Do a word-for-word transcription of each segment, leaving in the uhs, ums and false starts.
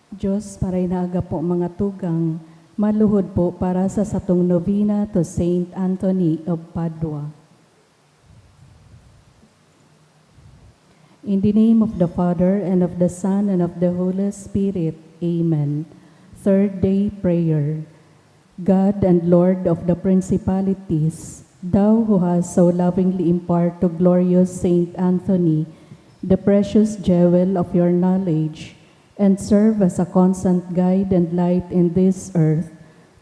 Diyos, parinaga po mga tugang, maluhod po para sa satong novena to Saint Anthony of Padua. In the name of the Father, and of the Son, and of the Holy Spirit. Amen. Third day prayer. God and Lord of the principalities, thou who hast so lovingly imparted to glorious Saint Anthony the precious jewel of your knowledge, and serve as a constant guide and light in this earth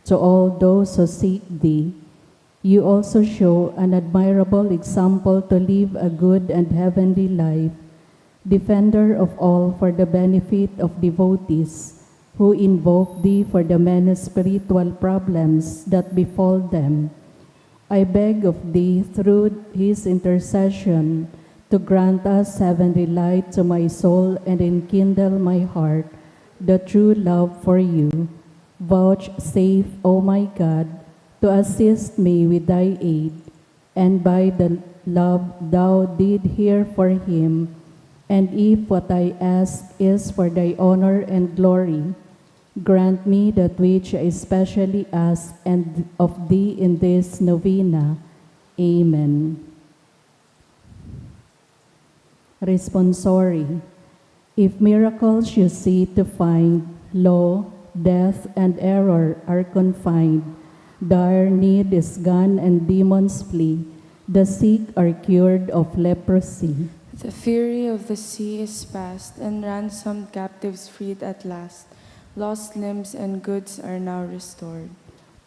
to all those who seek thee, you also show an admirable example to live a good and heavenly life, defender of all for the benefit of devotees who invoke thee for the many spiritual problems that befall them. I beg of thee through his intercession to grant us heavenly light to my soul and enkindle my heart the true love for you. Vouchsafe, O my God, to assist me with thy aid, and by the love thou did here for him, and if what I ask is for thy honor and glory, grant me that which I especially ask and of thee in this novena. Amen. Responsory. If miracles you seek to find, lo, death and error are confined, dire need is gone and demons flee, the sick are cured of leprosy. The fury of the sea is past, and ransomed captives freed at last. Lost limbs and goods are now restored.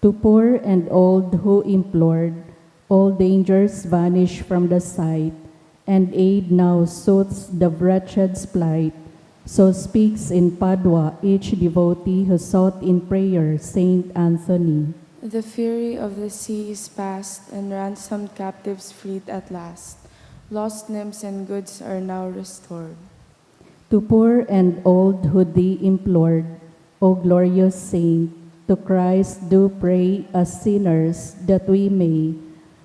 To poor and old who implored, all dangers vanish from the sight, and aid now soothes the wretched's plight. So speaks in Padua each devotee who sought in prayer Saint Anthony. The fury of the sea is past, and ransomed captives freed at last. Lost limbs and goods are now restored. To poor and old who thee implored, O glorious saint, to Christ do pray as sinners, that we may,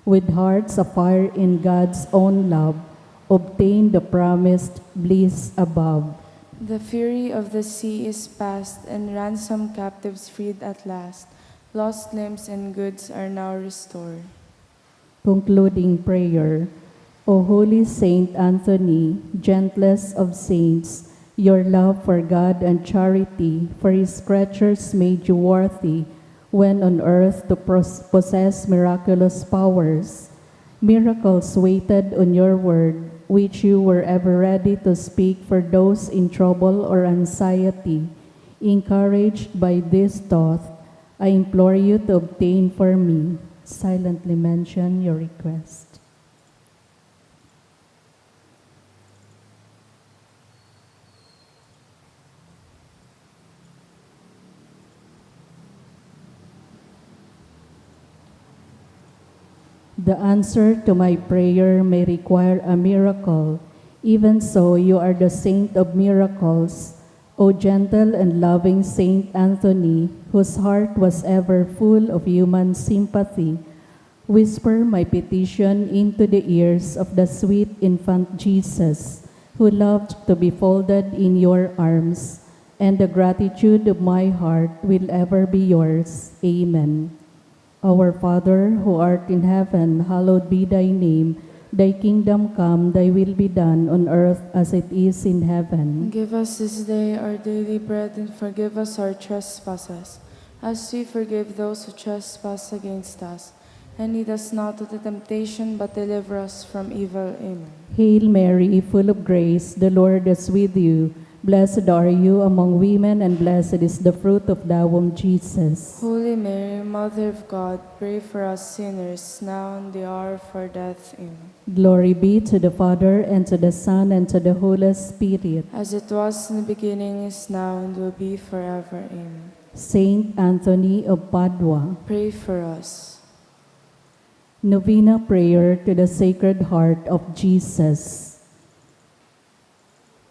with hearts afire in God's own love, obtain the promised bliss above. The fury of the sea is past, and ransomed captives freed at last. Lost limbs and goods are now restored. Concluding prayer. O holy Saint Anthony, gentlest of saints, your love for God and charity for his creatures made you worthy when on earth to pos-, possess miraculous powers. Miracles waited on your word, which you were ever ready to speak for those in trouble or anxiety. Encouraged by this thought, I implore you to obtain for me. Silently mention your request. The answer to my prayer may require a miracle. Even so, you are the saint of miracles, O gentle and loving Saint Anthony, whose heart was ever full of human sympathy. Whisper my petition into the ears of the sweet infant Jesus, who loved to be folded in your arms, and the gratitude of my heart will ever be yours. Amen. Our Father, who art in heaven, hallowed be thy name. Thy kingdom come, thy will be done on earth as it is in heaven. Give us this day our daily bread, and forgive us our trespasses, as we forgive those who trespass against us. And lead us not into temptation, but deliver us from evil. Amen. Hail Mary, full of grace, the Lord is with you. Blessed are you among women, and blessed is the fruit of thy womb, Jesus. Holy Mary, Mother of God, pray for us sinners, now and the hour of our death. Amen. Glory be to the Father, and to the Son, and to the Holy Spirit. As it was in the beginning, is now, and will be forever. Amen. Saint Anthony of Padua. Pray for us. Novena prayer to the Sacred Heart of Jesus.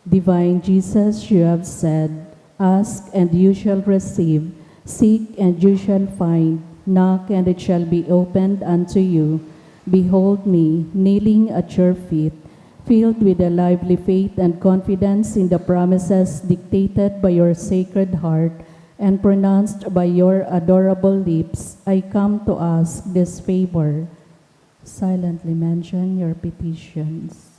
Divine Jesus, you have said, "Ask and you shall receive, seek and you shall find, knock and it shall be opened unto you." Behold me, kneeling at your feet, Filled with a lively faith and confidence in the promises dictated by your Sacred Heart and pronounced by your adorable lips, I come to ask this favor. Silently mention your petitions.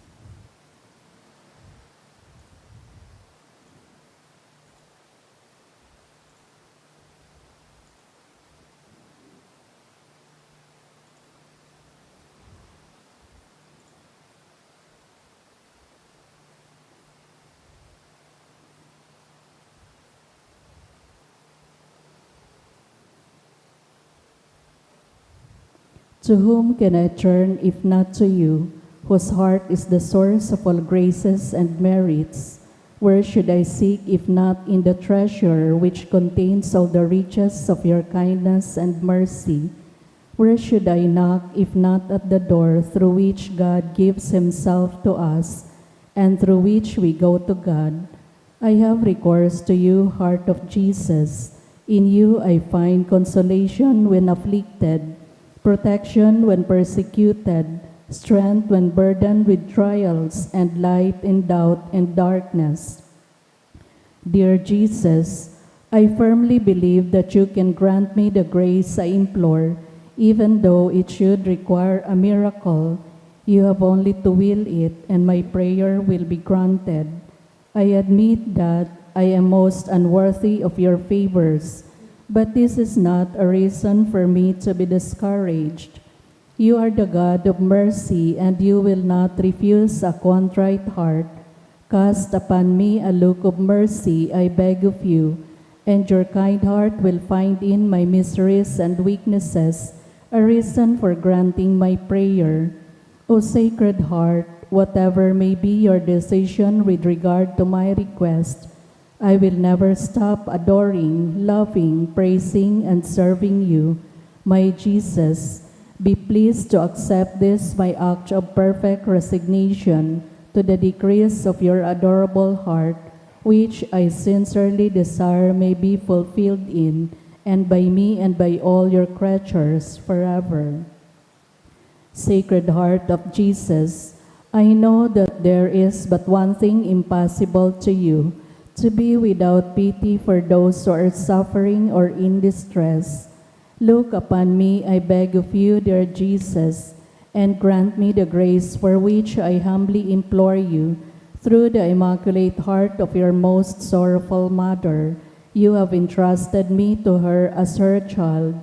To whom can I turn if not to you, whose heart is the source of all graces and merits? Where should I seek if not in the treasure which contains all the riches of your kindness and mercy? Where should I knock if not at the door through which God gives himself to us, and through which we go to God? I have recourse to you, Heart of Jesus. In you I find consolation when afflicted, protection when persecuted, strength when burdened with trials, and light in doubt and darkness. Dear Jesus, I firmly believe that you can grant me the grace I implore, even though it should require a miracle. You have only to will it, and my prayer will be granted. I admit that I am most unworthy of your favors, but this is not a reason for me to be discouraged. You are the God of mercy, and you will not refuse a contrite heart. Cast upon me a look of mercy, I beg of you, and your kind heart will find in my miseries and weaknesses a reason for granting my prayer. O Sacred Heart, whatever may be your decision with regard to my request, I will never stop adoring, loving, praising, and serving you, my Jesus. Be pleased to accept this my act of perfect resignation to the decrees of your adorable heart, which I sincerely desire may be fulfilled in and by me and by all your creatures forever. Sacred Heart of Jesus, I know that there is but one thing impossible to you, to be without pity for those who are suffering or in distress. Look upon me, I beg of you, dear Jesus, and grant me the grace for which I humbly implore you, through the Immaculate Heart of your most sorrowful Mother. You have entrusted me to her as her child,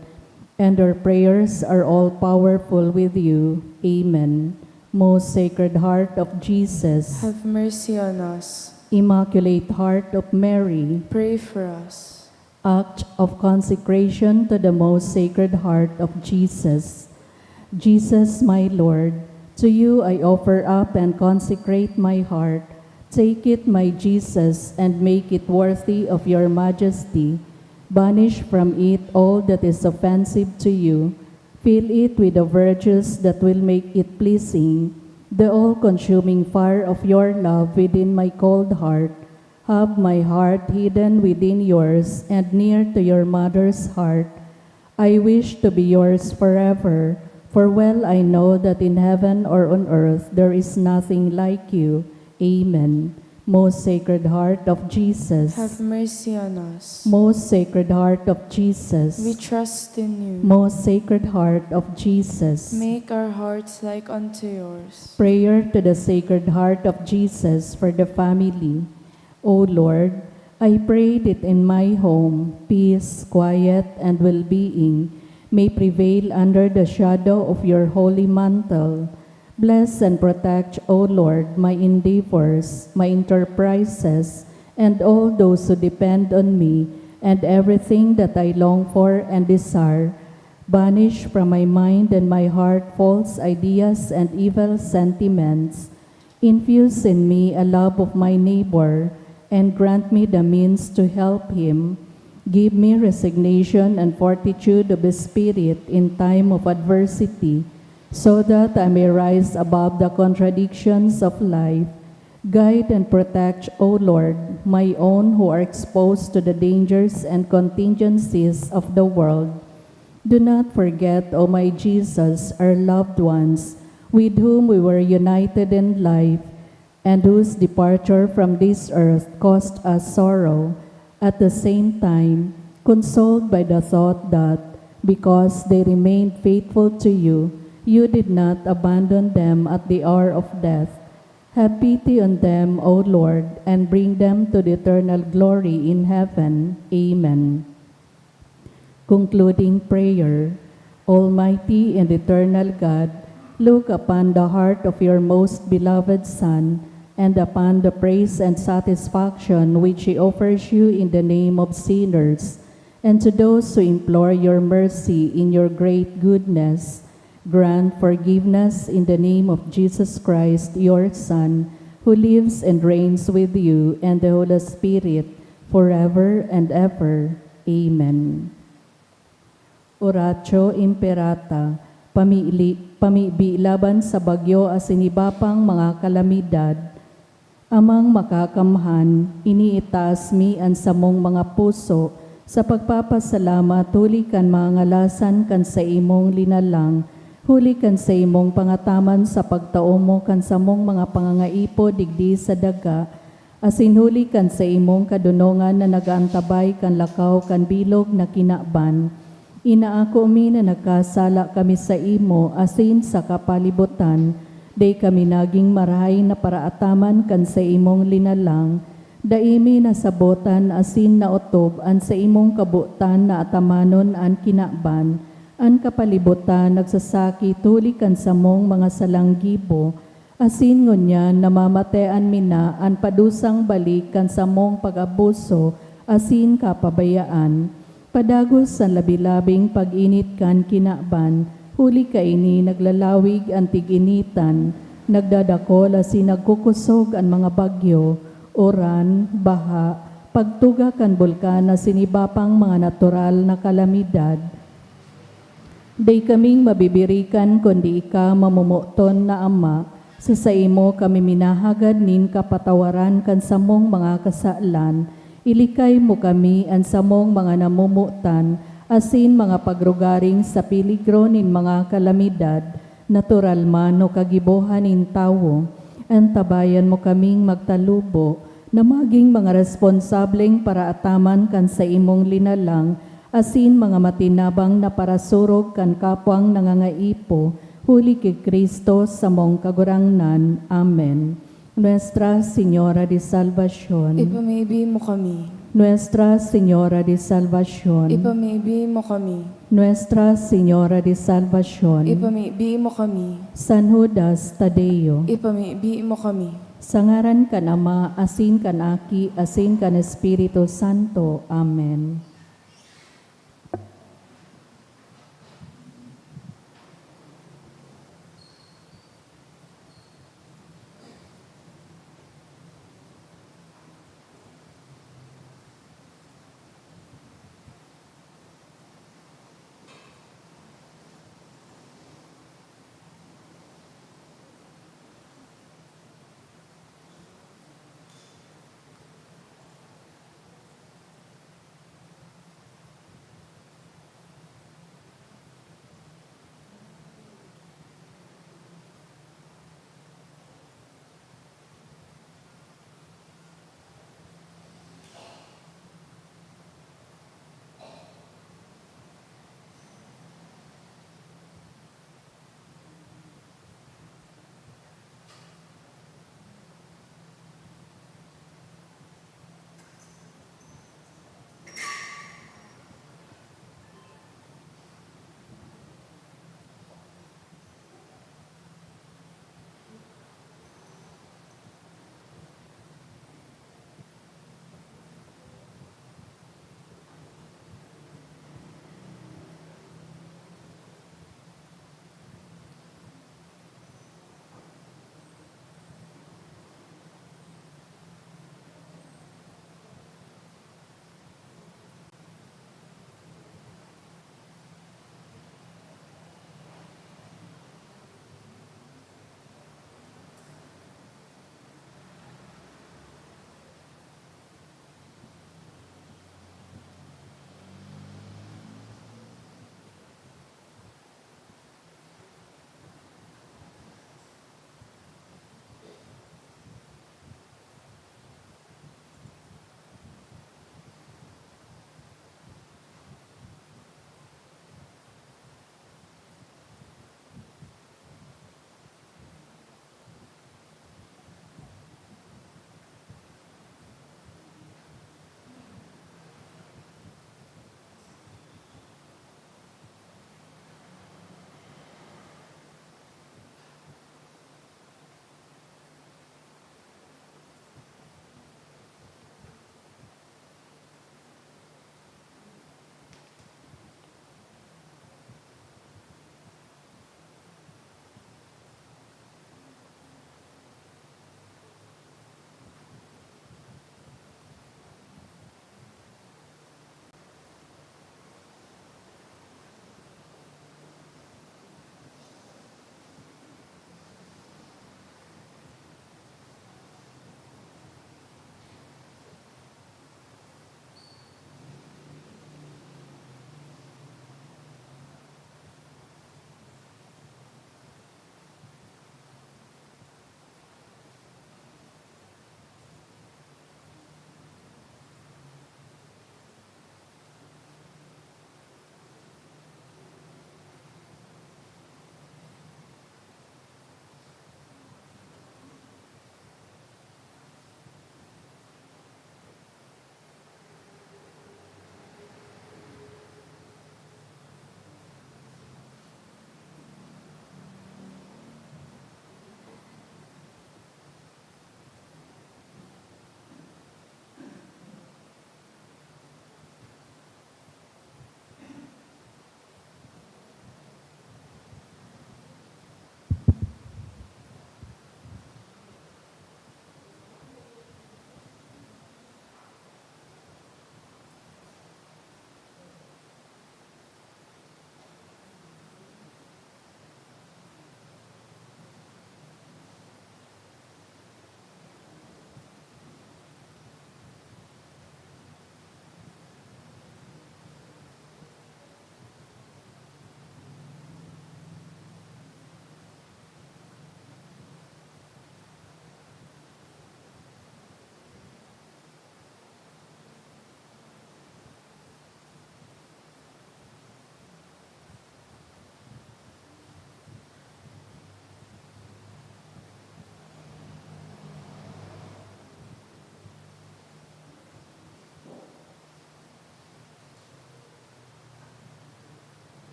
and her prayers are all powerful with you. Amen. Most Sacred Heart of Jesus. Have mercy on us. Immaculate Heart of Mary. Pray for us. Act of consecration to the Most Sacred Heart of Jesus. Jesus, my Lord, to you I offer up and consecrate my heart. Take it, my Jesus, and make it worthy of your majesty. Banish from it all that is offensive to you. Fill it with the virtues that will make it pleasing, the all-consuming fire of your love within my cold heart. Have my heart hidden within yours and near to your mother's heart. I wish to be yours forever, for well I know that in heaven or on earth there is nothing like you. Amen. Most Sacred Heart of Jesus. Have mercy on us. Most Sacred Heart of Jesus. We trust in you. Most Sacred Heart of Jesus. Make our hearts like unto yours. Prayer to the Sacred Heart of Jesus for the family. O Lord, I pray that in my home, peace, quiet, and well-being may prevail under the shadow of your holy mantle. Bless and protect, O Lord, my endeavors, my enterprises, and all those who depend on me, and everything that I long for and desire. Banish from my mind and my heart false ideas and evil sentiments. Infuse in me a love of my neighbor, and grant me the means to help him. Give me resignation and fortitude of spirit in time of adversity, so that I may rise above the contradictions of life. Guide and protect, O Lord, my own who are exposed to the dangers and contingencies of the world. Do not forget, O my Jesus, our loved ones, with whom we were united in life, and whose departure from this earth caused us sorrow, at the same time, consoled by the thought that, because they remained faithful to you, you did not abandon them at the hour of death. Have pity on them, O Lord, and bring them to the eternal glory in heaven. Amen. Concluding prayer. Almighty and eternal God, look upon the heart of your most beloved Son and upon the praise and satisfaction which he offers you in the name of sinners, and to those who implore your mercy in your great goodness. Grant forgiveness in the name of Jesus Christ, your Son, who lives and reigns with you and the Holy Spirit, forever and ever. Amen. Oratio Imperata, pamili, pamibi laban sa bagyo asin iba pang mga kalamidad. Amang Makakamhan, iniitaas mi an samong mga puso sa pagpapasalamat huli kan mga ngalasan kan saimong linalang, huli kan saimong pangataman sa pagtao mo kan samong mga pangangaipo digdi sa daga, asin huli kan saimong kadonongan na nag-aantabay kan lakaw kan bilog na kinaban. Inaako mi na nagkasala kami saimo asin sa kapalibotan, dai kami nagin marahay na paraataman kan saimong linalang. Dai mi nasabotan asin naotob an saimong kabotan na atamanon an kinaban. An kapalibotan nagsasakit huli kan samong mga salang gibo, asin ngunyan namamatean mi na an padusang balik kan samong pag-abuso asin kapabayaan. Padagos an labi-labing pag-init kan kinaban, huli kaini naglalawig an tig-initan, nagdadakol asin nagkukosog an mga bagyo, uran, baha, pagtuga kan bulkan asin iba pang mga natural na kalamidad. Dai kaming mabibirikan kundi ika, mamomoton na Ama. Sa saimo kami minahagad nin kapatawaran kan samong mga kasalan. Ilikay mo kami, an samong mga namomotan, asin mga pagrugaring sa peligro nin mga kalamidad, natural man o kagibohan nin tawo. Antabayan mo kaming magtalubo na magin mga responsableng paraataman kan saimong linalang, asin mga matinabang na parasurog kan kapwang nangangaipo, huli ki Cristo, samong Kagurangnan. Amen. Nuestra Señora de Salvacion. Ipamibi mo kami. Nuestra Señora de Salvacion. Ipamibi mo kami. Nuestra Señora de Salvacion. Ipamibi mo kami. San Judas Tadeo. Ipamibi mo kami. Sa ngaran kan Ama, asin kan Aki, asin kan Espiritu Santo. Amen.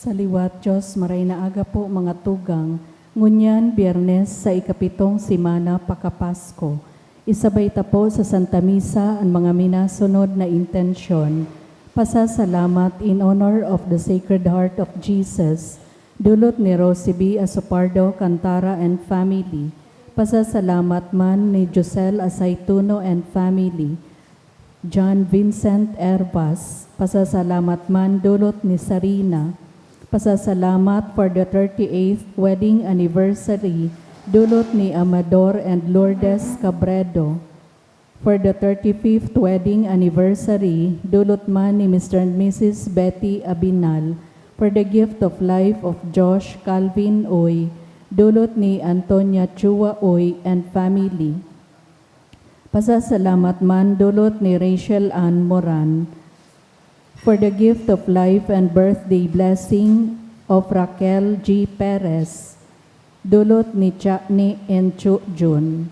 Sa liwat, Diyos, maray na aga po, mga tugang. Ngunyan, Biyernes sa ikapitong semana pakapasko. Isabay ta po sa Santa Misa an mga minasunod na intensyon. Pasasalamat in honor of the Sacred Heart of Jesus, dulot ni Rosie B. Asopardo Cantara and family. Pasasalamat man ni Josel Asaituno and family. John Vincent Hervas, pasasalamat man dulot ni Sarina. Pasasalamat for the thirty-eighth wedding anniversary dulot ni Amador and Lourdes Cabredo. For the thirty-fifth wedding anniversary, dulot man ni Mister and Missus Betty Abinal. For the gift of life of Josh Calvin Uy, dulot ni Antonia Chua Uy and family. Pasasalamat man dulot ni Rachel Ann Moran. For the gift of life and birthday blessing of Raquel G. Perez, dulot ni Chani and Chu Jun.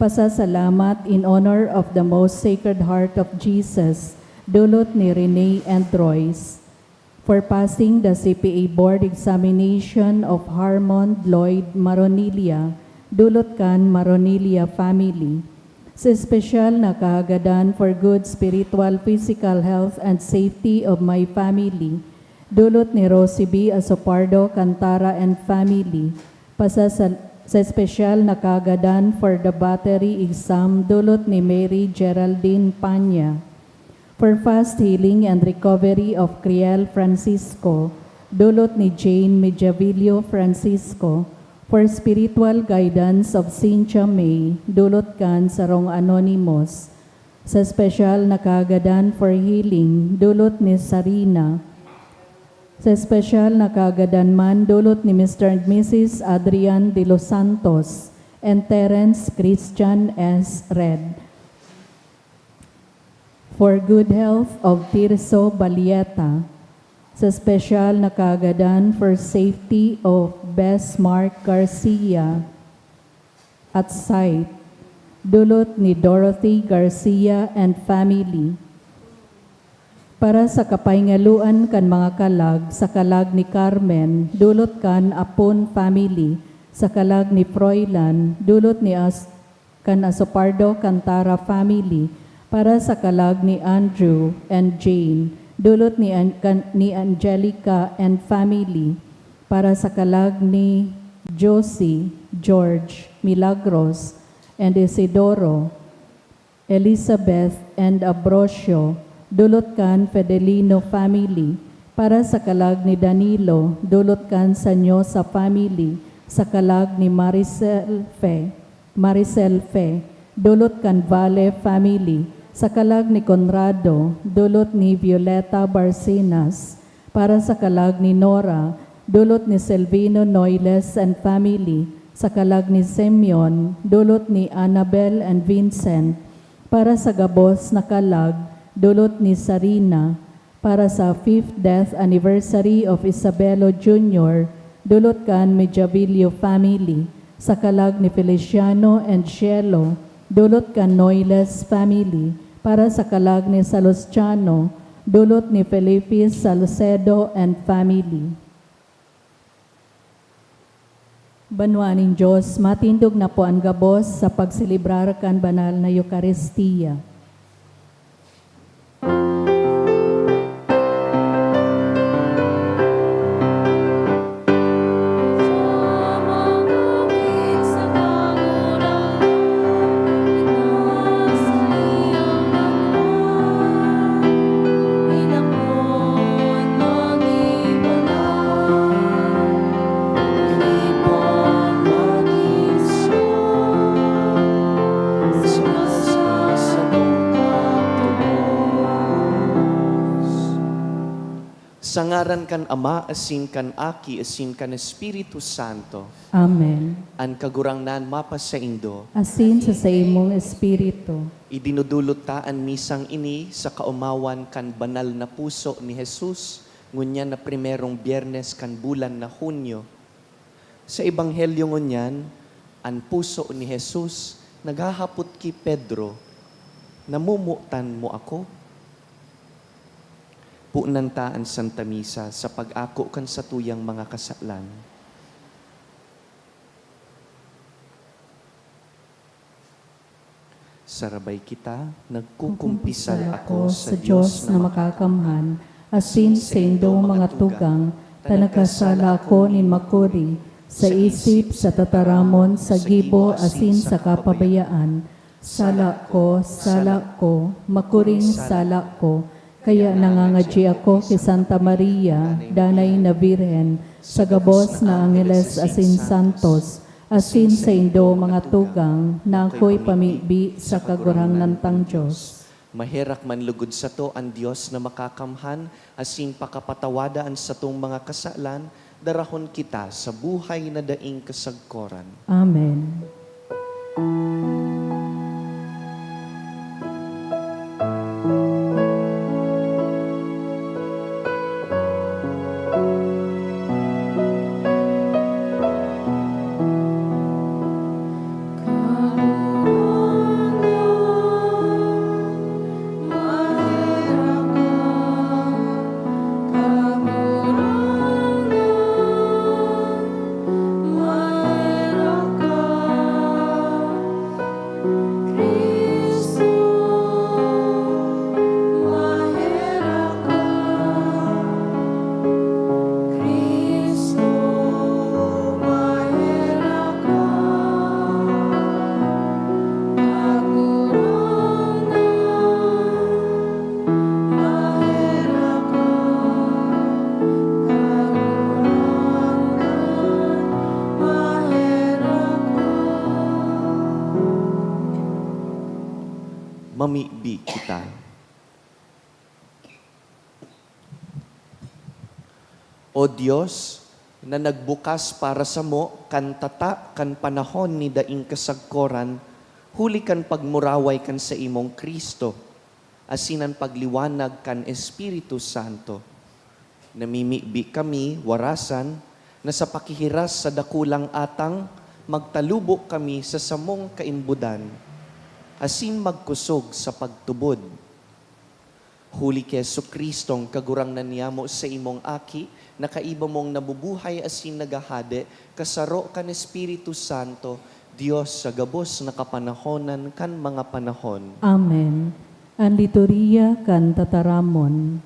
Pasasalamat in honor of the Most Sacred Heart of Jesus, dulot ni Rene and Royce. For passing the C P A Board Examination of Harmond Lloyd Maronilla, dulot kan Maronilla family. Sa espesyal na kahagadan for good spiritual, physical health and safety of my family, dulot ni Rosie B. Asopardo Cantara and family. Pasasal-, sa espesyal na kahagadan for the battery exam, dulot ni Mary Geraldine Panya. For fast healing and recovery of Criel Francisco, dulot ni Jane Mediavillo Francisco. For spiritual guidance of Cynthia May, dulot kan sarong anonymous. Sa espesyal na kahagadan for healing, dulot ni Sarina. Sa espesyal na kahagadan man, dulot ni Mister and Missus Adrian de los Santos and Terence Christian S. Red. For good health of Tirso Balieta. Sa espesyal na kahagadan for safety of Bes Mark Garcia at site, dulot ni Dorothy Garcia and family. Para sa kapahingaluan kan mga kalag, sa kalag ni Carmen, dulot kan Apon family, sa kalag ni Froilan, dulot ni As-, kan Asopardo Cantara family, para sa kalag ni Andrew and Jane, dulot ni An-, kan-, ni Angelica and family, para sa kalag ni Josie, George, Milagros, and Isidoro, Elizabeth, and Ambrosio, dulot kan Fedelino family, para sa kalag ni Danilo, dulot kan Sanyosa family, sa kalag ni Maricel Fe, Maricel Fe, dulot kan Valle family, sa kalag ni Conrado, dulot ni Violeta Barcenas, para sa kalag ni Nora, dulot ni Selvino Noiles and family, sa kalag ni Simeon, dulot ni Annabel and Vincent, para sa gabos na kalag, dulot ni Sarina, para sa fifth death anniversary of Isabelo Junior, dulot kan Mediavillo family, sa kalag ni Feliciano and Cielo, dulot kan Noiles family, para sa kalag ni Salustiano, dulot ni Felipe Salcedo and family. Banwaan nin Diyos, matindog na po an gabos sa pagselebrar kan banal na Eukaristia. Sa ngaran kan Ama, asin kan Aki, asin kan Espiritu Santo. Amen. An Kagurangnan mapasaindo. Asin sa saimong espiritu. Idinudulot ta an misang ini sa kaomawan kan banal na puso ni Jesus, ngunyan na primerong Biyernes kan bulan na Hunyo. Sa Ebanghelyo ngunyan, an puso ni Jesus naghahapot ki Pedro, "Namomotan mo ako?" Poon ta an Santa Misa sa pag-ako kan satuyang mga kasalan. Sarabay kita, nagkukumpisal ako sa Dios na makakamhan, asin sa indong mga tugang, ta nagkasala ako nin makuri, sa isip, sa tataramon, sa gibo, asin sa kapabayaan. Sala ko, sala ko, makuring sala ko. Kaya nangangadyi ako ki Santa Maria, Danay na Birhen, sa gabos na angeles asin santos, asin saindo mga tugang, na ako'y pamibi sa Kagurangnan tang Dios. Maherak man lugod sato an Dios na makakamhan, asin pakapatawada an satong mga kasalan, darahon kita sa buhay na daing kasagkoran. Amen. Mamibi kita. O Dios, na nagbukas para samo kan tata kan panahon ni daing kasagkoran, huli kan pagmuraway kan saimong Cristo, asin an pagliwanag kan Espiritu Santo. Namimibi kami, warasan, na sa pakihiras sa dakulang atang, magtalubo kami sa samong kaimbodan, asin magkusog sa pagtubod. Huli ki Jesu-Cristong Kagurangnan niyamo, saimong Aki, na kaiba mong nabubuhay asin naghahade, kasaro kan Espiritu Santo, Dios sa gabos na kapanahonan kan mga panahon. Amen. An Liturhiya kan Tataramon.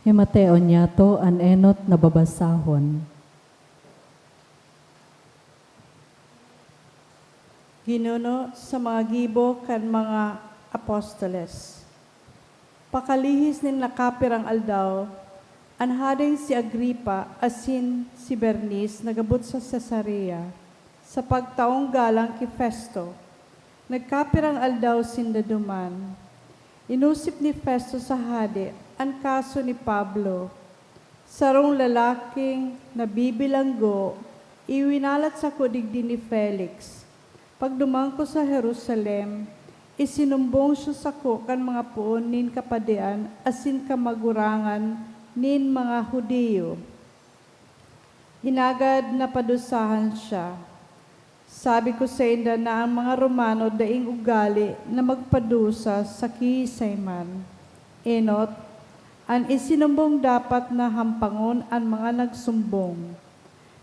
Himateon niyato an enot na babasahon. Ginuno sa mga gibo kan mga apostoles. Pakalihis nin nakapirang aldaw, an hadeng si Agripa asin si Bernice nag-abot sa Cesarea, sa pagtaong galang ki Festo. Nagkapirang aldaw sinda duman. Inosip ni Festo sa hade an kaso ni Pablo, sarong lalaking nabibilanggo, iwinalat sako digdi ni Felix. Pagduman ko sa Jerusalem, isinumbong siya sako kan mga poon nin kapadian asin kamagurangan nin mga Judio. Hinagad napadusahan siya. Sabi ko sainda na an mga Romano daing ugale na magpadusa sa kiisay man. Enot, an isinumbong dapat na hampangon an mga nagsumbong.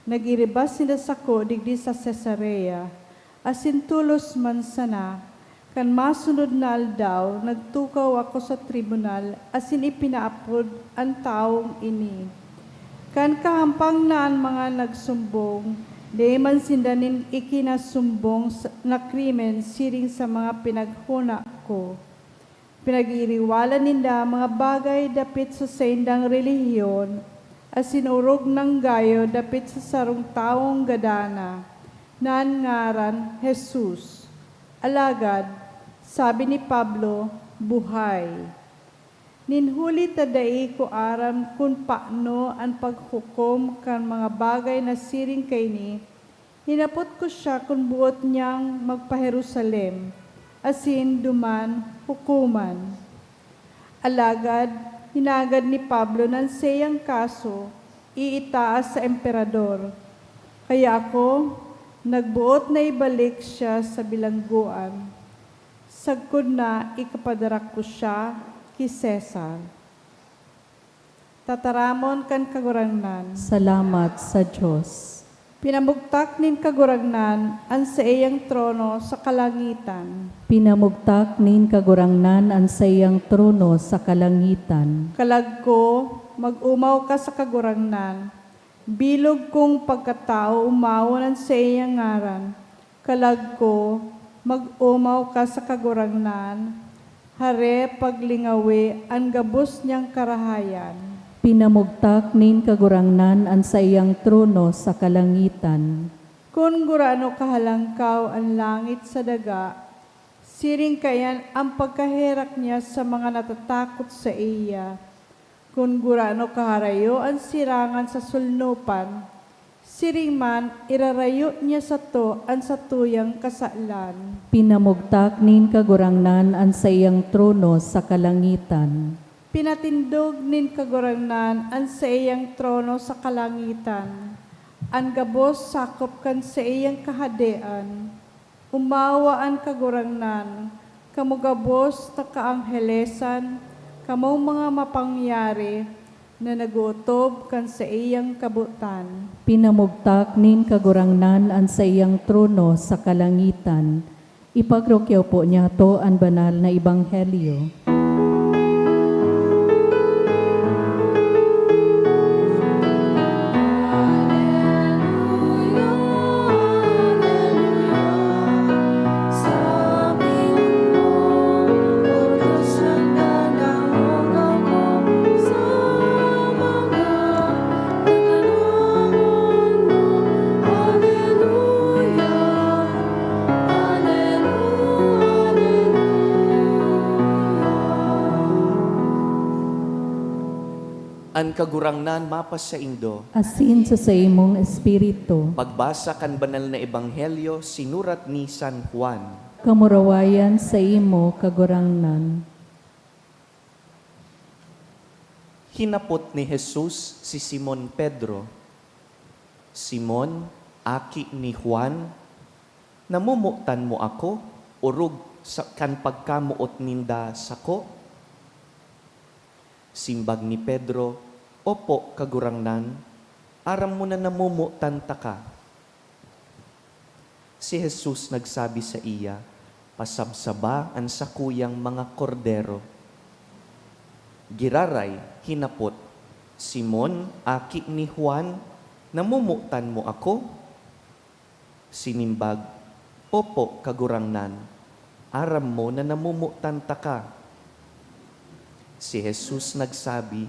Nagiriba sinda sako digdi sa Cesarea, asin tolos man sana, kan masunod na aldaw, nagtukaw ako sa tribunal asin ipinaapod an tawong ini. Kan kahampang na an mga nagsumbong, dai man sinda nin ikinasumbong sa, na krimen siring sa mga pinaghona ko. Pinag-iiriwalan ninda mga bagay dapit sa saindang relihiyon, asin orog nang gayo dapit sa sarong tawong gadana, na an ngaran Jesus. Alagad, sabi ni Pablo, buhay. Nin huli ta dai ko aram kun paano an paghukom kan mga bagay na siring kaini, hinapot ko siya kun boot niyang magpa-Jerusalem, asin duman hukoman. Alagad hinagad ni Pablo na an saiyang kaso iitaas sa Emperador. Kaya ako, nagboot na ibalik siya sa bilanggoan. Sagkod na ikapadara ko siya ki Cesar. Tataramon kan Kagurangnan. Salamat sa Dios. Pinamugtak nin Kagurangnan an saiyang trono sa kalangitan. Pinamugtak nin Kagurangnan an saiyang trono sa kalangitan. Kalag ko, mag-omaw ka sa Kagurangnan. Bilog kong pagkatao omawon an saiyang ngaran. Kalag ko, mag-omaw ka sa Kagurangnan, hare paglingawi an gabos niyang karahayan. Pinamugtak nin Kagurangnan an saiyang trono sa kalangitan. Kun gurano kahalangkaw an langit sa daga, siring kaiyan an pagkaherak niya sa mga natatakot saiya. Kun gurano kaharayo an sirangan sa solnopan, siring man irarayo niya sato an satuyang kasalan. Pinamugtak nin Kagurangnan an saiyang trono sa kalangitan. Pinatindog nin Kagurangnan an saiyang trono sa kalangitan. An gabos sakop kan saiyang kahadean. Umawa an Kagurangnan, kamo gabos na kaanghelesan, kamong mga mapangyari na nag-ootob kan saiyang kabotan. Pinamugtak nin Kagurangnan an saiyang trono sa kalangitan. Ipagrukyaw po niyato an banal na ebanghelyo. An Kagurangnan mapasaindo. Asin sa saimong espiritu. Pagbasa kan Banal na Ebanghelyo sinurat ni San Juan. Kamurawayan saimo, Kagurangnan. Hinapot ni Jesus si Simon Pedro, "Simon, aki ni Juan, namomotan mo ako orog sa, kan pagkamoot ninda sako?" Simbag ni Pedro, "Opo, Kagurangnan, aram mo na namomotan taka." Si Jesus nagsabi saiya, "Pasabsaba an sakuyang mga kordero." Giraray hinapot, "Simon, aki ni Juan, namomotan mo ako?" Sinimbag, "Opo, Kagurangnan, aram mo na namomotan taka." Si Jesus nagsabi,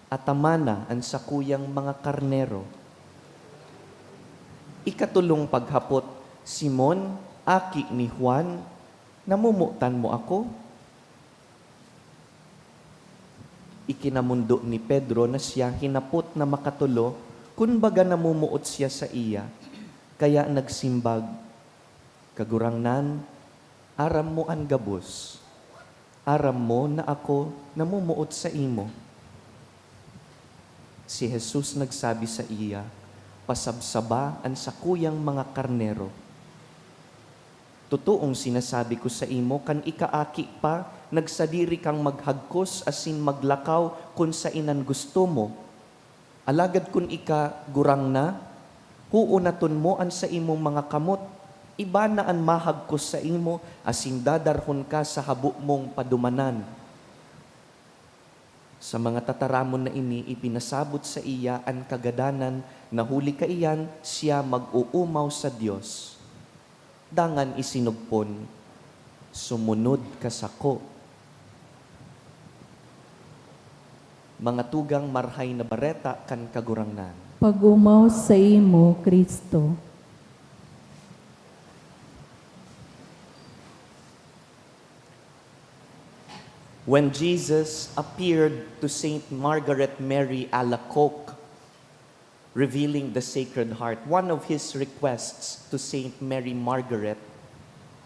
"Atamana an sakuyang mga karnero." Ikatolong paghapot, "Simon, aki ni Juan, namomotan mo ako?" Ikinamondo ni Pedro na siya hinapot na makatolo, kun baga namomoot siya saiya, kaya nagsimbag, "Kagurangnan, aram mo an gabos. Aram mo na ako namomoot saimo." Si Jesus nagsabi saiya, "Pasabsaba an sakuyang mga karnero." Totoong sinasabi ko saimo, kan ika aki pa, nagsadiri kang maghagkos asin maglakaw kun saen an gusto mo. Alagad kun ika gurang na, huunaton mo an saimong mga kamot. Iba na an mahagkos saimo, asin dadarhon ka sa habo mong padumanan. Sa mga tataramon na ini, ipinasabot saiya an kagadanan, na huli kaiyan siya mag-oomaw sa Dios. Dangan isinugpon, "Sumunod ka sako." Mga tugang Marahay na Bareta kan Kagurangnan. Pag-omaw saimo, Cristo. When Jesus appeared to Saint Margaret Mary Alacoque, revealing the Sacred Heart, one of his requests to Saint Mary Margaret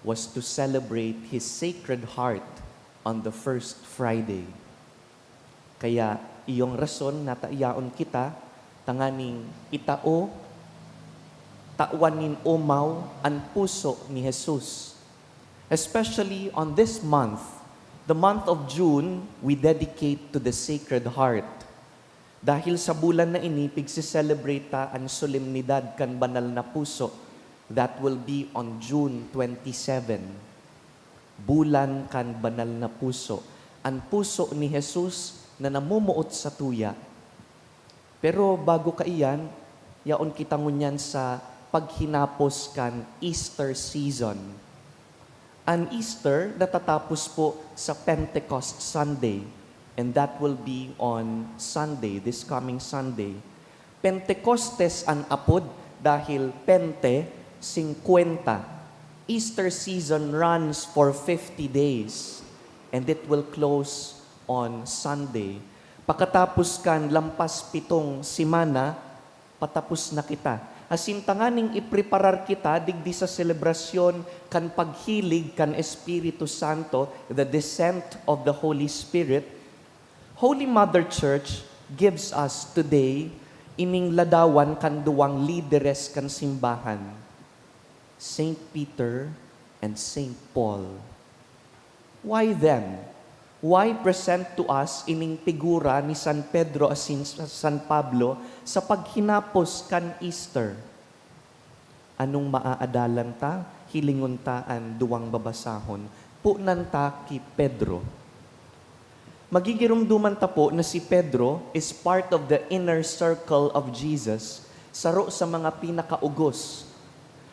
was to celebrate his Sacred Heart on the first Friday. Kaya, iyong rason na tayaon kita, tanganing itao, tawan nin omaw an puso ni Jesus. Especially on this month, the month of June, we dedicate to the Sacred Heart. Dahil sa bulan na ini, pigse-celebrate ta an solemnidad kan Banal na Puso. That will be on June twenty-seven. Bulan kan Banal na Puso. An puso ni Jesus na namumuot sa tuya. Pero bago kaiyan, yaon kita ngunyan sa paghinapos kan Easter season. An Easter natatapos po sa Pentecost Sunday, and that will be on Sunday, this coming Sunday. Pentecostes an apod dahil pente, singkwenta. Easter season runs for fifty days, and it will close on Sunday. Pakatapos kan lampas pitong semana, patapos na kita. Asin tanganing ipreparar kita digdi sa selebrasyon kan paghilig kan Espiritu Santo, the descent of the Holy Spirit, Holy Mother Church gives us today ining ladawan kan duwang lideres kan simbahan, Saint Peter and Saint Paul. Why them? Why present to us ining figura ni San Pedro asin San Pablo sa paghinapos kan Easter? Anong maaadalan ta? Hilingon ta an duwang babasahon. Punan ta ki Pedro. Magigiromdoman ta po na si Pedro is part of the inner circle of Jesus, saro sa mga pinakaugos.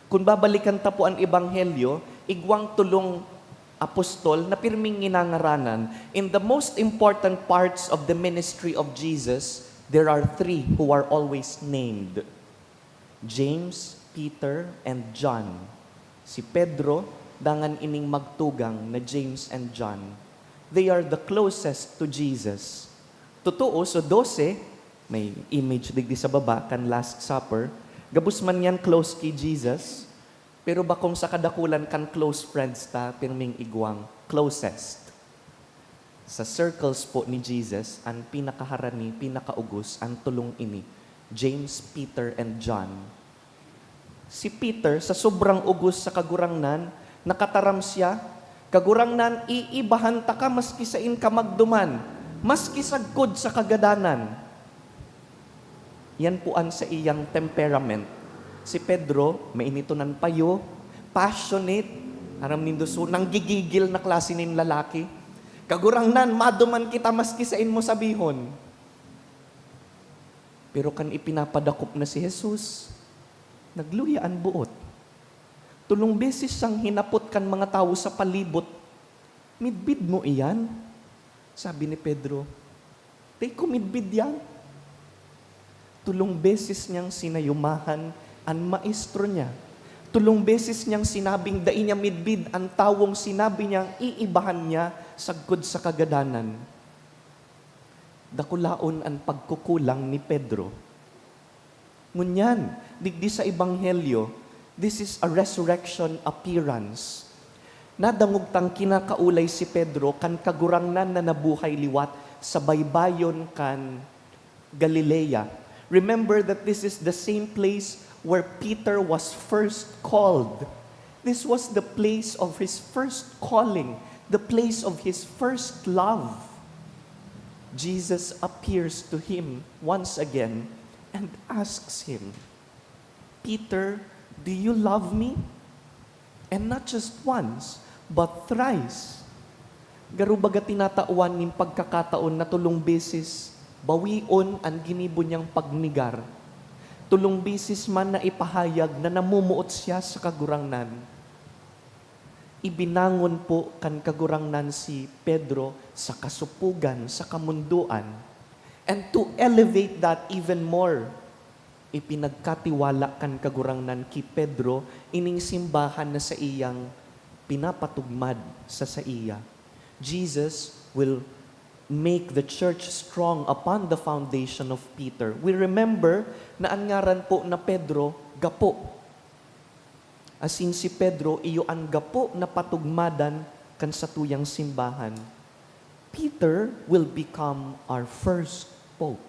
Kun babalikan ta po an Ebanghelyo, igwang tolong apostol na pirming nginangaranan. In the most important parts of the ministry of Jesus, there are three who are always named: James, Peter, and John. Si Pedro, dangan ining magtugang na James and John. They are the closest to Jesus. Totoo, so dose, may image digdi sa baba kan Last Supper. Gabos man yan close ki Jesus, pero bakong sa kadakulan kan close friends ta, pirming igwang closest. Sa circles po ni Jesus, an pinakaharani, pinakaugos, an tolong ini, James, Peter, and John. Si Peter, sa sobrang ugos sa Kagurangnan, nakataram siya, "Kagurangnan, iibahan taka maski sain ka magduman, maski sagkod sa kagadanan." Yan po an saiyang temperament. Si Pedro, mainiton an payo, passionate, aram nindo, so, nanggigigil na klase nin lalaki. "Kagurangnan, maduman kita maski sain mo sabihon." Pero kan ipinapadakop na si Jesus, nagluya an boot. Tolong beses siyang hinapot kan mga tawo sa palibot, "Midbid mo iyan?" Sabi ni Pedro, "Dai ko midbid yan." Tolong beses niyang sinayumahan an maestro niya. Tolong beses niyang sinabing dai niya midbid an tawong sinabi niyang iibahan niya sagkod sa kagadanan. Dakulaon an pagkukulang ni Pedro. Ngunyan, digdi sa Ebanghelyo, this is a resurrection appearance. Nadangog tang kinakaulay si Pedro kan Kagurangnan na nabuhay liwat sa baybayon kan Galilea. Remember that this is the same place where Peter was first called. This was the place of his first calling, the place of his first love. Jesus appears to him once again and asks him, "Peter, do you love me?" And not just once, but thrice. Garo baga tinatawan nin pagkakataon na tolong beses bawion an ginibo niyang pagnegar. Tolong beses man na ipahayag na namomoot siya sa Kagurangnan. Ibinangon po kan Kagurangnan si Pedro sa kasupogan, sa kamondoan. And to elevate that even more, ipinagkatiwala kan Kagurangnan ki Pedro ining simbahan na saiyang pinapatugmad sa saiya. Jesus will make the church strong upon the foundation of Peter. We remember na an ngaran po na Pedro, gapo. Asin si Pedro iyo an gapo na patugmadan kan satuyang simbahan. Peter will become our first pope.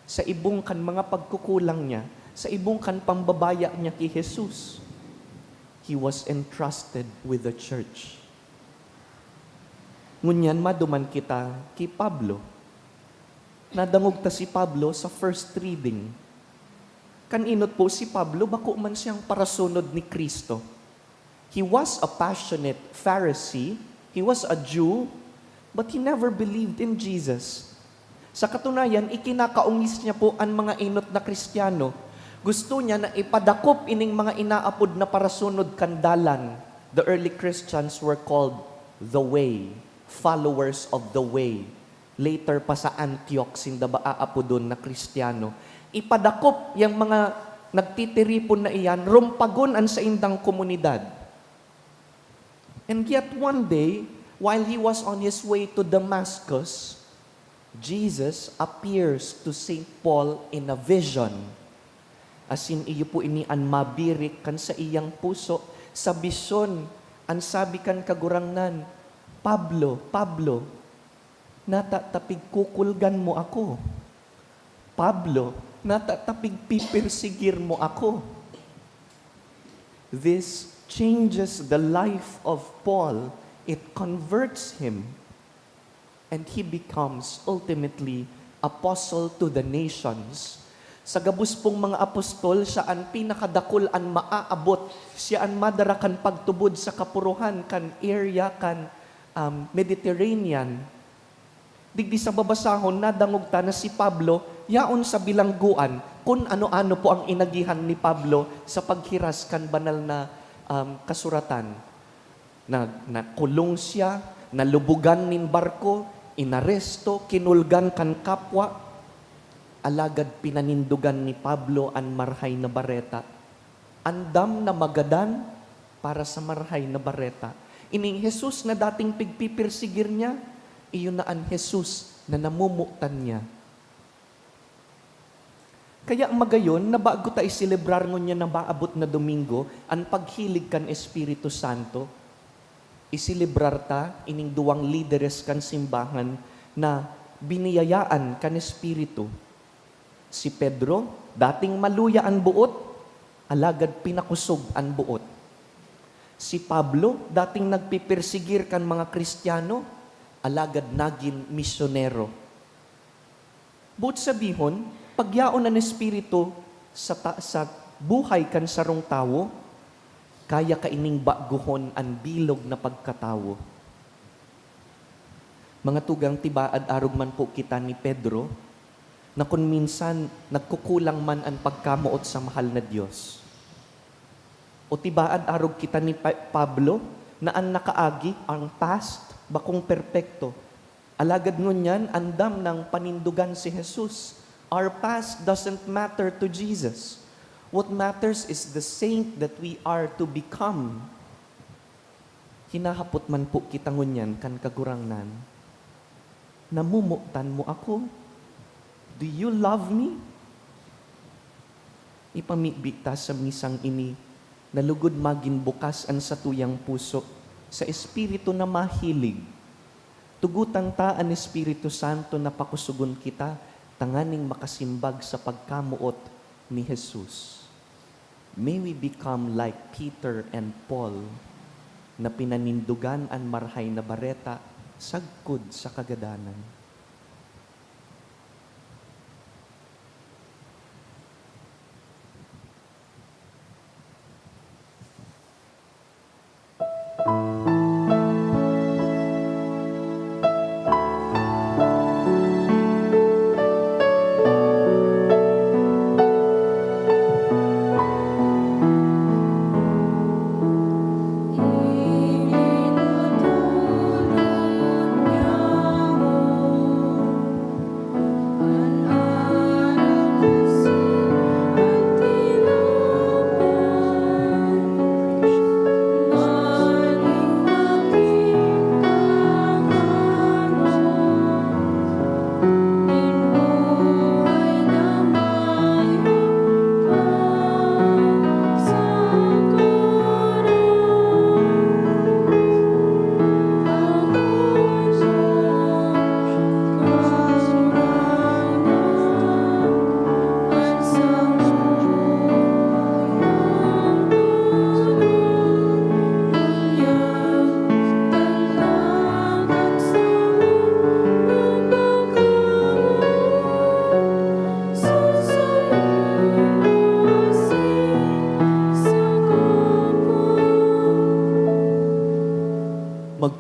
Sa ibong kan mga pagkukulang niya, sa ibong kan pambabaya niya ki Jesus. He was entrusted with the church. Ngunyan maduman kita ki Pablo. Nadangog ta si Pablo sa first reading. Kan enot po si Pablo, bako man siyang parasunod ni Cristo. He was a passionate Pharisee, he was a Jew, but he never believed in Jesus. Sa katunayan, ikinakaongis niya po an mga enot na Kristiyano. Gusto niya na ipadakop ining mga inaapod na parasunod kan dalan. The early Christians were called the Way, followers of the Way. Later pa sa Antioch, sinda ba aapodon na Kristiyano. Ipadakop yang mga nagtitiripon na iyan, rumpagon an saindang komunidad. And yet one day, while he was on his way to Damascus, Jesus appears to Saint Paul in a vision. Asin iyo po ini an mabirik kan saiyang puso. Sa bisyon, an sabi kan Kagurangnan, "Pablo, Pablo, nata ta pigkukulgan mo ako? Pablo, nata ta pigpipersigir mo ako?" This changes the life of Paul. It converts him. And he becomes ultimately apostle to the nations. Sa gabos pong mga apostol, siya an pinakadakul an maaabot. Siya an madara kan pagtubod sa kapurohan kan area kan, um, Mediterranean. Digdi sa babasahon, nadangog ta na si Pablo yaon sa bilanggoan. Kun ano-ano po ang inagihan ni Pablo sa paghiras kan banal na, um, kasuratan. Na, nakulong siya, nalubugan nin barko, inaresto, kinulgan kan kapwa. Alagad pinanindogan ni Pablo an Marahay na Bareta. Andam na magadan para sa Marahay na Bareta. Ining Jesus na dating pigpipersigir niya, iyo na an Jesus na namomotan niya. Kaya magayon na bago ta iselebrar ngunyan na maabot na Domingo an paghilig kan Espiritu Santo, iselebrar ta ining duwang lideres kan simbahan na biniyayaan kan Espiritu. Si Pedro, dating maluya an boot, alagad pinakosog an boot. Si Pablo, dating nagpipersigir kan mga Kristiyano, alagad nagin misyonero. Boot sabihon, pagyaon an Espiritu sa ta-, sa buhay kan sarong tawo, kaya kaining bagohon an bilog na pagkatawo. Mga tugang, tibaad arog man po kita ni Pedro, na kun minsan nagkukulang man an pagkamoot sa mahal na Dios. O tibaad arog kita ni Pa-, Pablo, na an nakaagi, ang past, bakong perpekto. Alagad ngunyan, andam nang panindogan si Jesus. Our past doesn't matter to Jesus. What matters is the saint that we are to become. Hinahapot man po kita ngunyan kan Kagurangnan, "Namomotan mo ako? Do you love me?" Ipamibi ta sa misang ini na lugod magin bukas an satuyang puso sa Espiritu na mahilig. Tugotan ta an Espiritu Santo na pakusogon kita tanganing makasimbag sa pagkamoot ni Jesus. May we become like Peter and Paul, na pinanindogan an Marahay na Bareta sagkod sa kagadanan.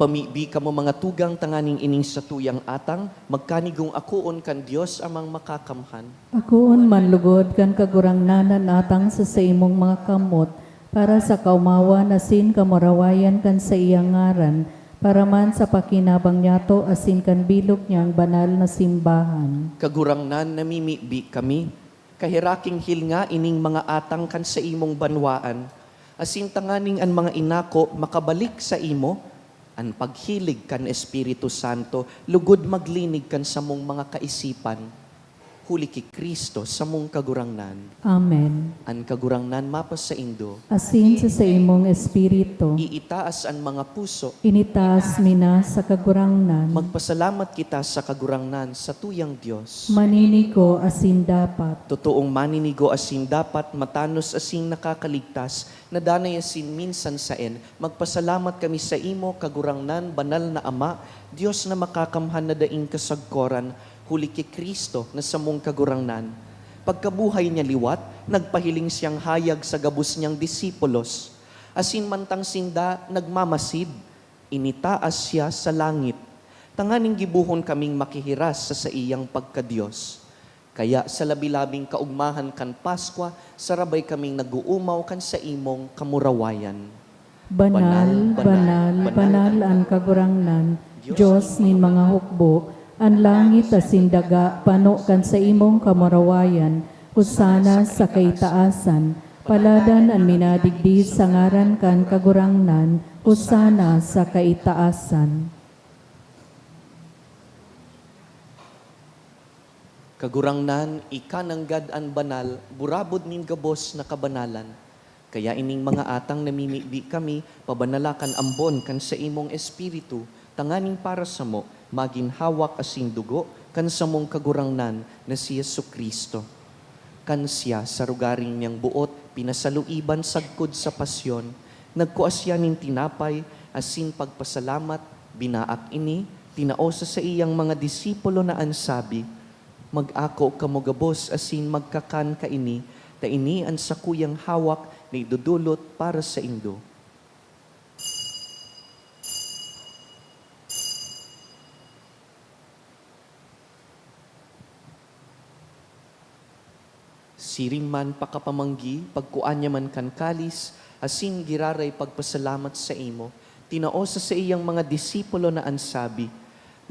Pamibi kamo, mga tugang, tanganing ining satuyang atang magkanigong akoon kan Dios Amang Makakamhan. Akoon man lugod kan Kagurangnan an atang sa saimong mga kamot, para sa kaomawan asin kamurawayan kan saiyang ngaran, para man sa pakinabang niyato asin kan bilog niyang banal na simbahan. Kagurangnan, namimibi kami, kaheraking hilnga ining mga atang kan saimong banwaan, asin tanganing an mga inako makabalik saimo, an paghilig kan Espiritu Santo lugod maglinig kan samong mga kaisipan, huli ki Cristo, samong Kagurangnan. Amen. An Kagurangnan mapasaindo. Asin sa saimong espiritu. Iitaas an mga puso. Initaas mi na sa Kagurangnan. Magpasalamat kita sa Kagurangnan, satuyang Dios. Maninigo asin dapat. Totoong maninigo asin dapat, matanos asin nakakaligtas, na danay asin minsan saen, magpasalamat kami saimo, Kagurangnan, banal na Ama, Dios na makakamhan na daing kasagkoran, huli ki Cristo na samong Kagurangnan. Pagkabuhay niya liwat, nagpahiling siyang hayag sa gabos niyang disipulos, asin mantang sinda nagmamasid, initaas siya sa langit, tanganing gibohon kaming makihiras sa saiyang pagka-Dios. Kaya sa labi-labing kaogmahan kan Paskwa, sarabay kaming nag-oomaw kan saimong kamurawayan. Banal, banal, banal an Kagurangnan, Dios nin mga hukbo, an langit asin daga pano kan saimong kamurawayan. Hosana sa kaitaasan. Paladan an minadigdi sa ngaran kan Kagurangnan. Hosana sa kaitaasan. Kagurangnan, ika nanggad an banal, burabod nin gabos na kabanalan. Kaya ining mga atang namimibi kami, pabanala kan ambon kan saimong Espiritu, tanganing para samo magin hawak asin dugo kan samong Kagurangnan na si Jesu-Cristo. Kan siya, sa rogaring niyang boot, pinasaluiban sagkod sa pasyon, nagkua siya nin tinapay asin pagpasalamat, binaak ini, tinao sa saiyang mga disipulo na an sabi, "Mag-ako kamo gabos asin magkakan kaini, ta ini an sakuyang hawak na idodolot para saindo." Siring man pakapamanggi, pagkua niya man kan kalis, asin giraray pagpasalamat saimo, tinao sa saiyang mga disipulo na an sabi,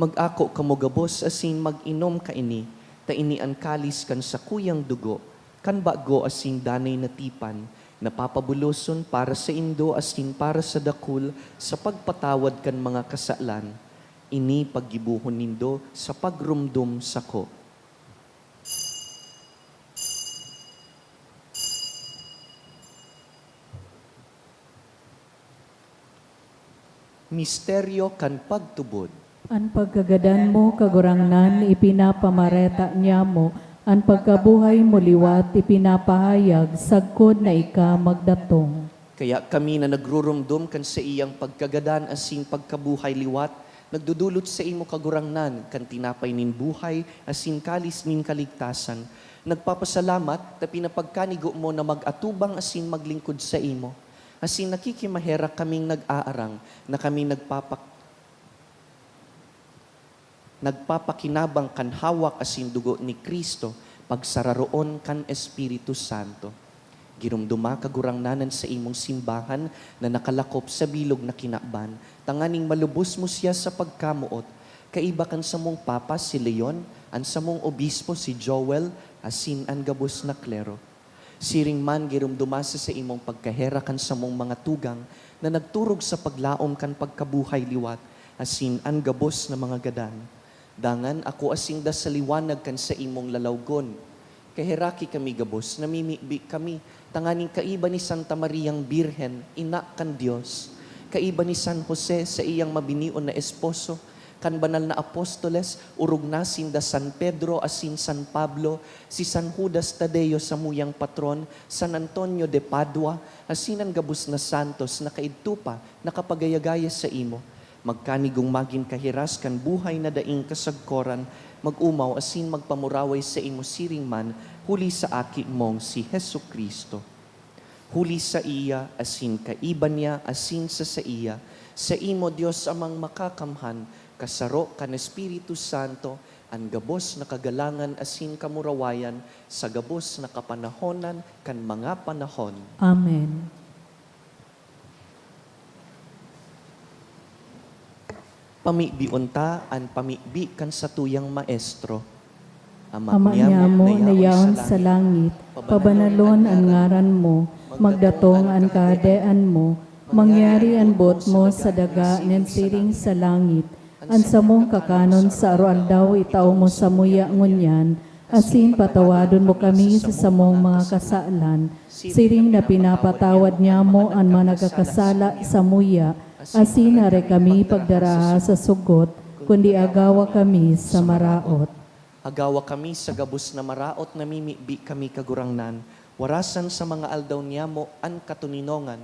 "Mag-ako kamo gabos asin mag-inom kaini, ta ini an kalis kan sakuyang dugo, kan bago asin danay na tipan, na papabuloson para saindo asin para sa dakul sa pagpatawad kan mga kasalan. Ini paggibohon nindo sa pagromdom sako." Misteryo kan pagtubod. An pagkagadan mo, Kagurangnan, ipinapamareta niamo, an pagkabuhay mo liwat ipinapahayag sagkod na ika magdatong. Kaya kami na nagruromdom kan saiyang pagkagadan asin pagkabuhay liwat, nagdodolot saimo, Kagurangnan, kan tinapay nin buhay asin kalis nin kaligtasan. Nagpapasalamat ta pinapagkanigo mo na mag-atubang asin maglingkod saimo. Asin nakikimaherak kaming nag-aarang na kami nagpapak-, nagpapakinabang kan hawak asin dugo ni Cristo, pagsararoon kan Espiritu Santo. Giromdoma, Kagurangnan, an saimong simbahan na nakalakop sa bilog na kinaban, tanganing malubos mo siya sa pagkamoot, kaiba kan samong Papa si Leon, an samong Obispo si Joel, asin an gabos na klero. Siring man giromdoma sa saimong pagkaherak an samong mga tugang na nagturog sa paglaom kan pagkabuhay liwat asin an gabos na mga gadan. Dangan akua sinda sa liwanag kan saimong lalawgon. Kaheraki kami gabos, namimibi kami, tanganing kaiba ni Santa Mariang Birhen, ina kan Dios, kaiba ni San Jose, saiyang mabinion na esposo, kan banal na apostoles, orog na sinda San Pedro asin San Pablo, si San Judas Tadeo, samuyang patron, San Antonio de Padua, asin an gabos na santos na kaidto pa nakapagayagaya saimo. Magkanigong magin kahiras kan buhay na daing kasagkoran, mag-omaw asin magpamuraway saimo siring man huli sa Aki mong si Jesu-Cristo. Huli saiya, asin kaiba niya, asin sa saiya, Saimo, Dios Amang Makakamhan, kasaro kan Espiritu Santo, an gabos na kagalangan asin kamurawayan sa gabos na kapanahonan kan mga panahon. Amen. Pamibion ta an pamibi kan satuyang Maestro. Ama niamo na yaon sa langit, pabanalon an ngaran mo, magdatong an kahadean mo, mangyari an boot mo sa daga nin siring sa langit. An samong kakanon sa aroaldaw itao mo samuya ngunyan, asin patawadon mo kami sa samong mga kasalan, siring na pinapatawad niamo an mga nagkakasala samuya, asin hare kami pagdaraha sa sugot, kundi agawa kami sa maraot. Agawa kami sa gabos na maraot, namimibi kami, Kagurangnan, warasan sa mga aldaw niyamo an katoninongan,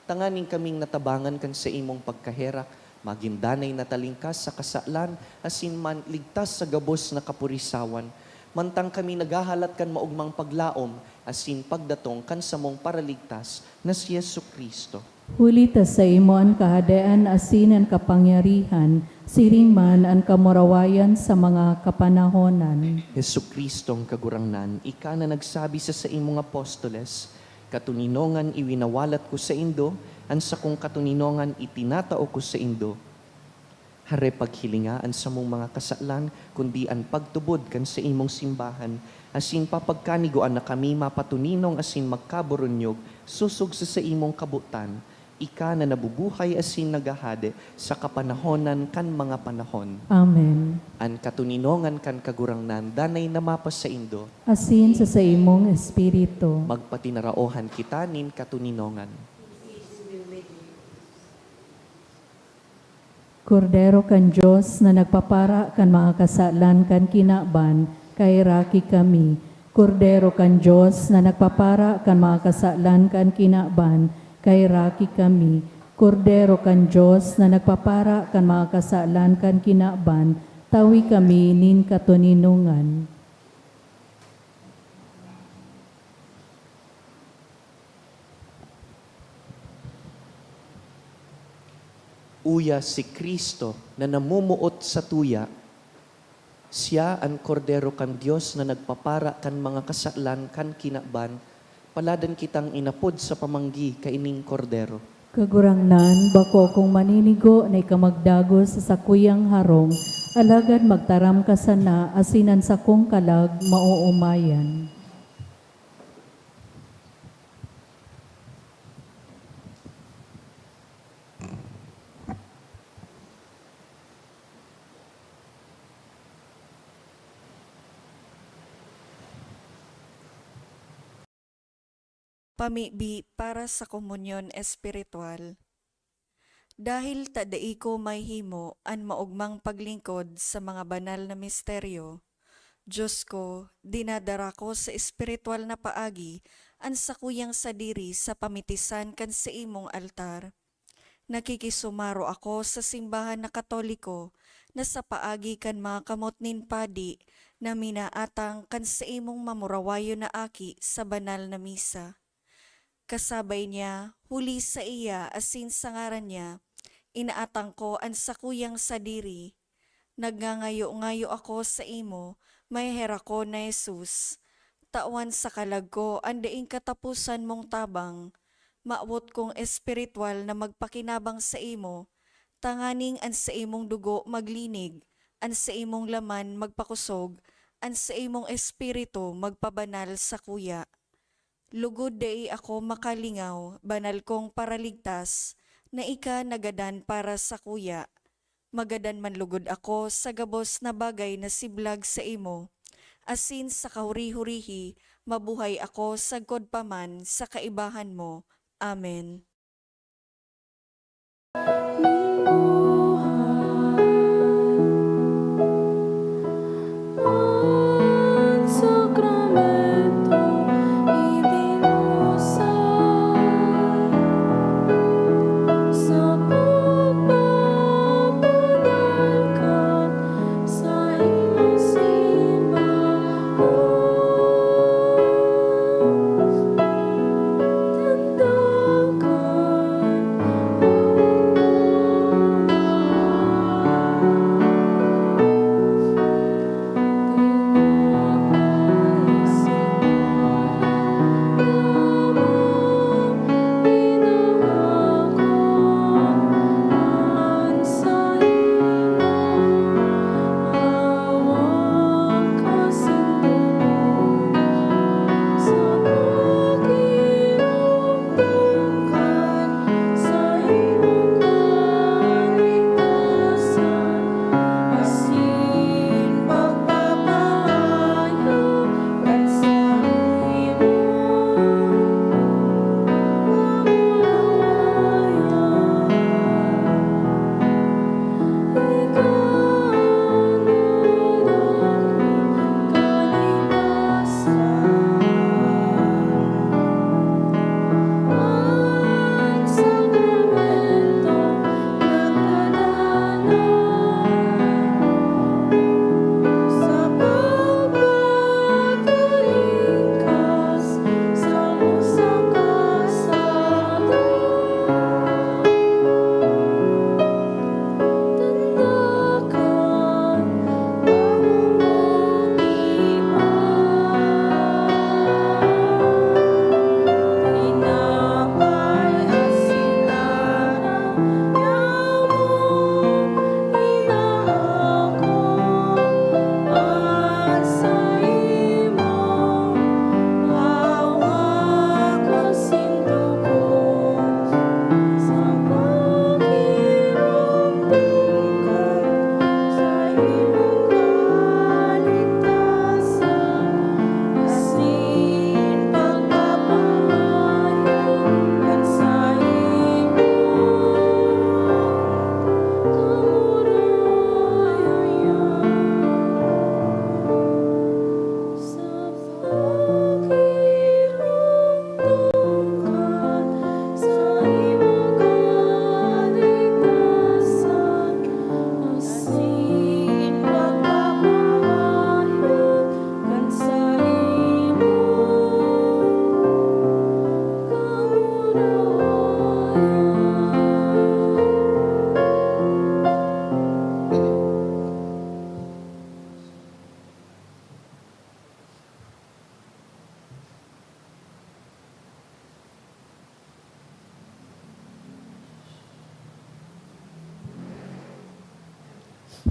tanganing kaming natabangan kan saimong pagkaherak, magin danay na talingkas sa kasalan, asin man ligtas sa gabos na kapurisawan, mantang kami naghahalat kan maogmang paglaom asin pagdatong kan samong Paraligtas na si Jesu-Cristo. Huli ta saimo an kahadean asin an kapangyarihan, siring man an kamurawayan sa mga kapanahonan. Jesu-Cristong Kagurangnan, ika na nagsabi sa saimong apostoles, "Katoninongan iwinawalat ko saindo, an sakong katoninongan itinatao ko saindo." Hare paghilinga an samong mga kasalan, kundi an pagtubod kan saimong simbahan, asin papagkanigoan na kami mapatoninong asin magkaburunyog sosog sa saimong kabotan, ika na nabubuhay asin naghahade sa kapanahonan kan mga panahon. Amen. An katoninongan kan Kagurangnan danay na mapasaindo. Asin sa saimong espiritu. Magpatinaraohan kita nin katoninongan. Kordero kan Dios na nagpapara kan mga kasalan kan kinaban, kaheraki kami. Kordero kan Dios na nagpapara kan mga kasalan kan kinaban, kaheraki kami. Kordero kan Dios na nagpapara kan mga kasalan kan kinaban, tawi kami nin katoninongan. Uya si Cristo na namumuot satuya, siya an Kordero kan Dios na nagpapara kan mga kasalan kan kinaban. Paladan kitang inapod sa pamanggi kaining Kordero. Kagurangnan, bako akong maninigo na ika magdagos sa sakuyang harong, alagad magtaram ka sana asin an sakong kalag maoomayan. Pamibi para sa komunyon espiritual. Dahil ta dai ko mahihimo an maogmang paglingkod sa mga banal na misteryo, Dios ko, dinadara ko sa espiritual na paagi an sakuyang sadiri sa pamitisan kan saimong altar. Nakikisumaro ako sa simbahan na Katoliko na sa paagi kan mga kamot nin padi na minaatang kan saimong mamurawayon na aki sa banal na misa. Kasabay niya, huli saiya asin sa ngaran niya, inaatang ko an sakuyang sadiri. Nagngangayo-ngayo ako saimo, maheherak ko na Jesus. Tawan sa kalag ko an daing kataposan mong tabang. Mawot kong espiritual na magpakinabang saimo, tanganing an saimong dugo maglinig, an saimong laman magpakosog, an saimong espiritu magpabanal sakuya. Lugod dai ako makalingaw, banal kong Paraligtas, na ika nagadan para sakuya. Magadan man lugod ako sa gabos na bagay na siblag saimo, asin sa kahuri-hurihi mabuhay ako sagkod pa man sa kaibahan mo. Amen.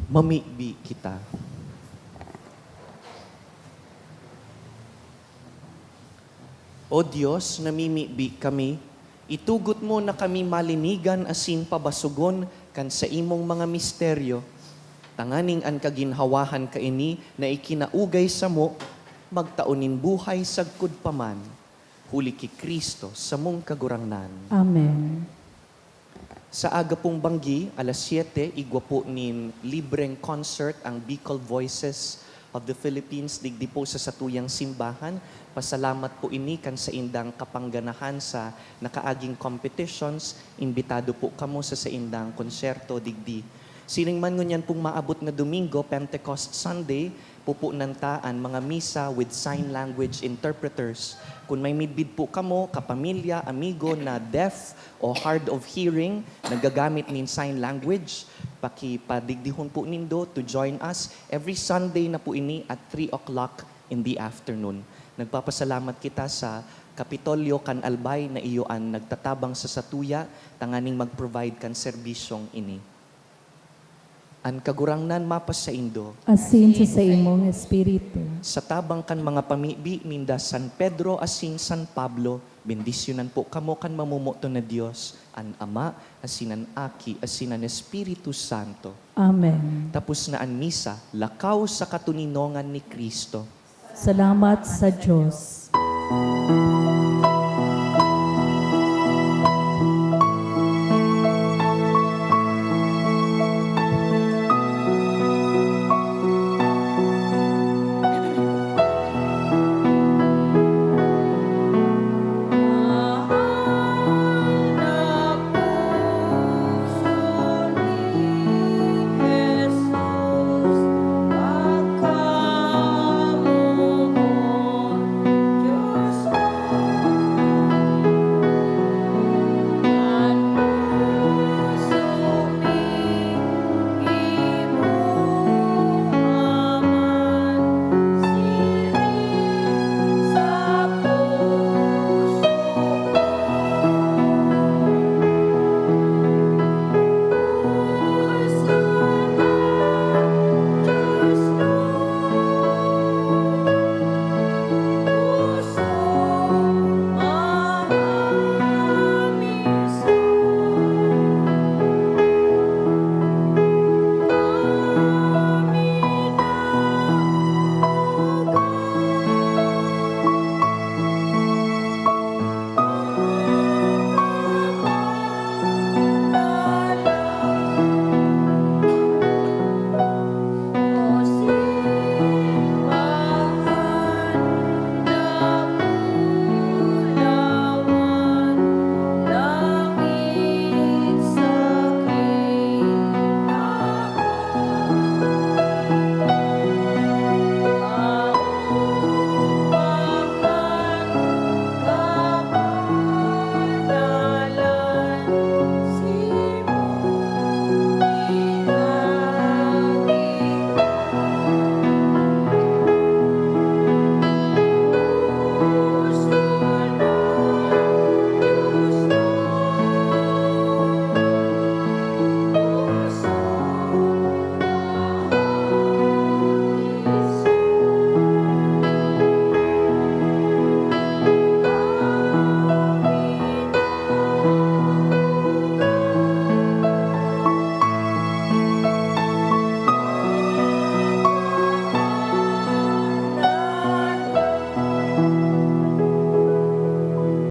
Mamibi kita. O Dios, namimibi kami, itugot mo na kami malinigan asin pabasogon kan saimong mga misteryo, tanganing an kaginhawahan kaini na ikinaugay samo magtao nin buhay sagkod pa man, huli ki Cristo, samong Kagurangnan. Amen. Sa aga pong banggi, alas siyete, igwa po nin libreng concert ang Bicol Voices of the Philippines digdi po sa satuyang simbahan. Pasalamat po ini kan saindang kapangganahan sa nakaaging competitions. Imbitado po kamo sa saindang konsyerto digdi. Siring man ngunyan pong maabot na Domingo, Pentecost Sunday, pupunan ta an mga misa with sign language interpreters. Kun may midbid po kamo, kapamilya, amigo na deaf o hard of hearing, naggagamit nin sign language, pakipadigdihon po nindo to join us. Every Sunday na po ini at three o'clock in the afternoon. Nagpapasalamat kita sa Kapitolyo kan Albay na iyo an nagtatabang sa satuya tanganing mag-provide kan serbisyong ini. An Kagurangnan mapasaindo. Asin sa saimong espiritu. Sa tabang kan mga pamibi ninda San Pedro asin San Pablo, bendisyonan po kamo kan mamomoton na Dios, an Ama, asin an Aki, asin an Espiritu Santo. Amen. Tapos na an misa, lakaw sa katoninongan ni Cristo. Salamat sa Dios.